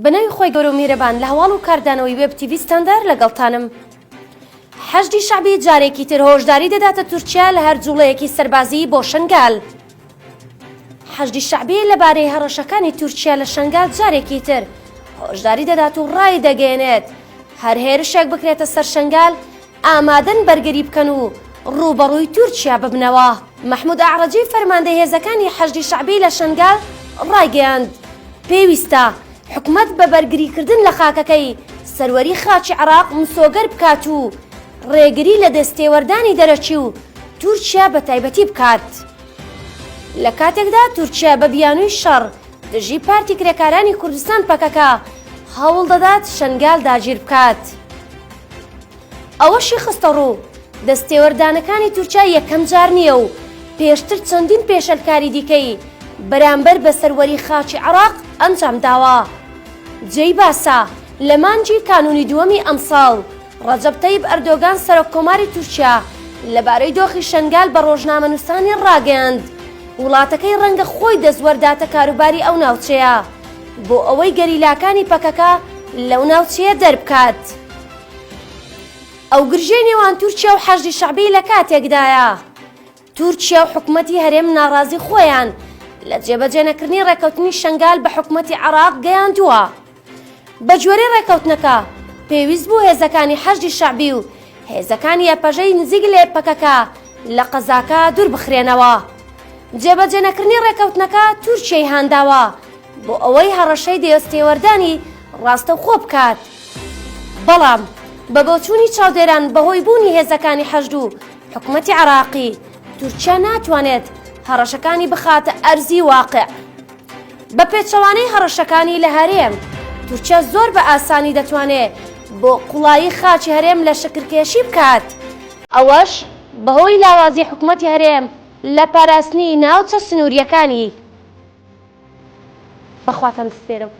بەناوی خوای گەورە و میهرەبان لە هەواڵ و کاردانەوەی وێب تیڤی ستاندار لەگەڵتانم. حەشدی شەعبی جارێکی تر هۆشداری دەداتە تورکیا لە هەر جوڵەیەکی سەربازی بۆ شەنگال. حەشدی شەعبی لەبارەی هەڕەشەکانی تورکیا لە شەنگال جارێکی تر هۆشداری دەدات و ڕایدەگەیەنێت هەر هێرشێک بکرێتە سەر شەنگال ئامادەن بەرگری بکەن و ڕووبەڕووی تورکیا ببنەوە. مەحمود ئەعرەجی فەرماندەی هێزەکانی حەشدی شەعبی لە شەنگال ڕایگەیاند، پێویستە حکومەت بە بەرگریکردن لە خاکەکەی سەروەری خاکی عێراق مسۆگەر بکات و ڕێگری لە دەستێوەردانی دەرەکی و تورکیا بە تایبەتی بکات. لە کاتێکدا تورکیا بە بیانووی شەڕ دژی پارتی کرێکارانی کوردستان پەکەکە هەوڵدەدات شەنگال داگیر بکات. ئەوەشی خستەڕوو، دەستێوەردانەکانی تورکیا یەکەم جار نییە و پێشتر چەندین پێشێلکاری دیکەی بەرامبەر بە سەروەری خاکی عێراق ئەنجامداوە. جێی باسە، لە مانگی کانوونی دووەمی ئەمساڵ، ڕەجەب تەیب ئەردۆگان سەرۆککۆماری تورکیا لەبارەی دۆخی شەنگال بە ڕۆژنامەنووسانی ڕاگەیاند، وڵاتەکەی ڕەنگە خۆی دەستوەرداتە کاروباری ئەو ناوچەیە بۆ ئەوەی گەریلاکانی پەکەکە لەو ناوچەیە دەربکات. ئەو گرژیەی نێوان تورکیا و حەشدی شەعبی لە کاتێکدایە، تورکیا و حکومەتی هەرێم ناڕازی خۆیان لە جێبەجێنەکردنی ڕێککەوتنی شەنگال بە حکومەتی عێراق گەیاندووە. بەگوێرەی ڕێککەوتنەکە، پێویست بوو هێزەکانی حەشدی شەعبی و هێزەکانی یەپەژەی نزیک لە پەکەکە لە قەزاکە دووربخرێنەوە. جێبەجێنەکردنی ڕێککەوتنەکە تورکیای هانداوە بۆ ئەوەی هەڕەشەی دێستێوەردانی ڕاستەوخۆ بکات. بەڵام بە بۆچوونی چاودێران بەهۆی بوونی هێزەکانی حەشد و حکومەتی عێراقی، تورکیا ناتوانێت هەڕەشەکانی بخاتە ئەرزی واقع. بە پێچەوانەی هەڕەشەکانی لە هەرێم، تورکیا زۆر بە ئاسانی دەتوانێت بۆ قوڵایی خاکی هەرێم لەشکرکێشی بکات، ئەوەش بەهۆی لاوازی حکومەتی هەرێم لە پاراستنی ناوچە سنوورییەکانی. بەخواتان دەسپێرم.